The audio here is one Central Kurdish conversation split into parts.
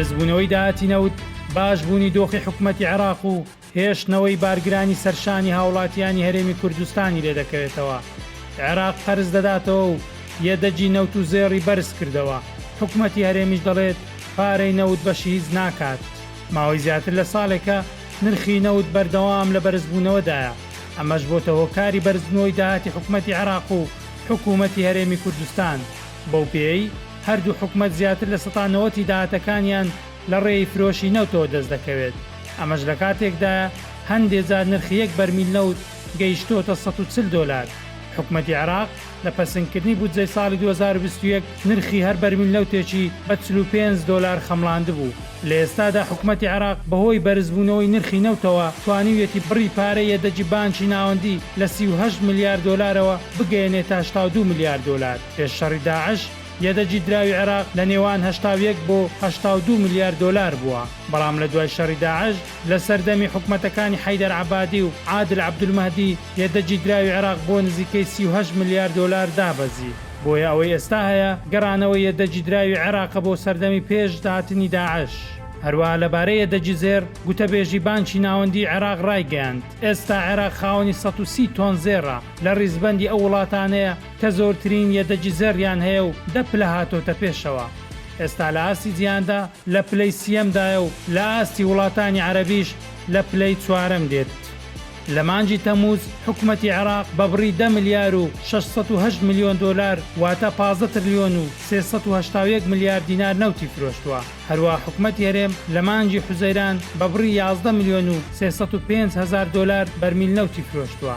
بەرزبوونەوەی داهاتی نەوت، باشبوونی دۆخی حکومەتی عێراق و هێشتنەوەی بارگرانی سەرشانی هاوڵاتیانی هەرێمی کوردستانی لێدەکەوێتەوە. عێراق قەرز دەداتەوە و یەدەگی نەوت و زێڕی بەرزکردەوە، حکومەتی هەرێمیش دەڵێت پارەی نەوت بەشی هیچ ناکات. ماوەی زیاتر لە ساڵێکە نرخی نەوت بەردەوام لە بەرزبوونەوەدایە، ئەمەش بۆتە هۆکاری بەرزبوونەوەی داهاتی حکومەتی عێراق و حکومەتی هەرێمی کوردستان، بەو پێیەی هەردوو حکومەت زیاتر لە سەتا نەوەتی داهاتەکانیان لە ڕێی فرۆشی نەوتەوە دەست دەکەوێت، ئەمەش لە کاتێکدایە هەندێ جار نرخی یەک بەرمیل نەوت گەیشتۆتە 140 دۆلار. حکومەتی عێراق لە پەسندکردنی بودجەی ساڵی 2021 نرخی هەر بەرمیل نەوتێکی بە 45 دۆلار خەمڵاندبوو. لە ئێستادا حکومەتی عێراق بەهۆی بەرزبوونەوەی نرخی نەوتەوە توانیویەتی بڕی پارەی یەدەگی بانکی ناوەندی لە 38 ملیار دۆلارەوە بگەیەنێتە 82 ملیار دۆلار. پێش شەڕی داعش یەدەگی دراوی عێراق لە نێوان 81 بۆ 82 ملیار دۆلار بووە، بەڵام لە دوای شەڕی داعش لە سەردەمی حکومەتەکانی حەیدەر عەبادی و عادل عەبدولمەهدی یەدەگی دراوی عێراق بۆ نزیکەی 38 ملیار دۆلار دابەزی. بۆیە ئەوەی ئێستا هەیە گەڕانەوەی یەدەگی دراوی عێراقە بۆ سەردەمی پێش هاتنی داعش. هەروەها لەبارەی یەدەگی زێڕ، گوتەبێژی بانکی ناوەندیی عێراق ڕایگەیاند، ئێستا عێراق خاوەنی 130 تۆن زێڕە، لە ڕیزبەندی ئەو وڵاتانەیە کە زۆرترین یەدەگی زێڕیان هەیە و دە پلە هاتۆتە پێشەوە. ئێستا لە ئاستی جیهاندا لە پلەی سییەمدایە و لە ئاستی وڵاتانی عەرەبیش لە پلەی چوارەم دێت. لە مانگی تەمووز حکومەتی عێراق بە بڕی دە ملیار و 608 ملیۆن دۆلار واتە 15 ترلیۆن و 381 ملیار دینار نەوتی فرۆشتووە. هەروەها حکومەتی هەرێم لە مانگی حوزەیران بە بڕی 11 ملیۆن و 305 هەزار دۆلار بەرمیل نەوتی فرۆشتووە.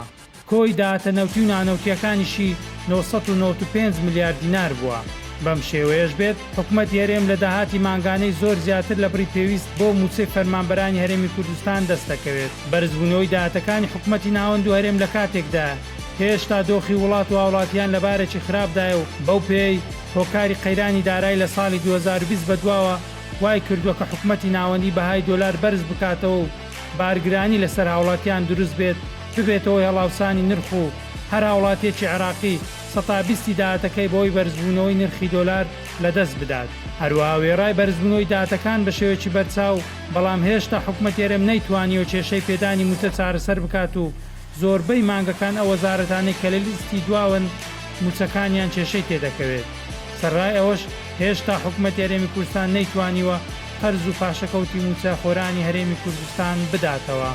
کۆی داهاتە نەوتی و نانەوتییەکانیشی 995 ملیار دینار بووە. بەم شێوەیەش بێت، حکومەتی هەرێم لە داهاتی مانگانەی زۆر زیاتر لە بڕی پێویست بۆ مووچەی فەرمانبەرانی هەرێمی کوردستان دەست دەکەوێت. بەرزبوونەوەی داهاتەکانی حکومەتی ناوەند و هەرێم لە کاتێکدایە، هێشتا دۆخی وڵات و هاوڵاتیان لە بارێکی خراپدایە و بەو پێیەی هۆکاری قەیرانی دارایی لە ساڵی 2020 بەدواوە وای کردووە کە حکومەتی ناوەندی بەهای دۆلار بەرز بکاتەوە و بارگرانی لەسەر هاوڵاتیان دروست بێت، ببێتە هۆی هەڵاوسانی نرخ و هەر هاوڵاتیەکی عێراقی سەتا بیستی داهاتەکەی بەهۆی بەرزبوونەوەی نرخی دۆلار لەدەست بدات. هەروەها وێڕای بەرزبوونەوەی داهاتەکان بە شێوەیەکی بەرچاو، بەڵام هێشتا حکومەتی هەرێم نەیتوانیوە کێشەی پێدانی مووچە چارەسەر بکات و زۆربەی مانگەکان ئەو وەزارەتانەی کە لە لیستی دواوەن مووچەکانیان کێشەی تێدەکەوێت. سەرەڕای ئەوەش هێشتا حکومەتی هەرێمی کوردستان نەیتوانیوە قەرز و پاشەکەوتی مووچە خۆرانی هەرێمی کوردستان بداتەوە.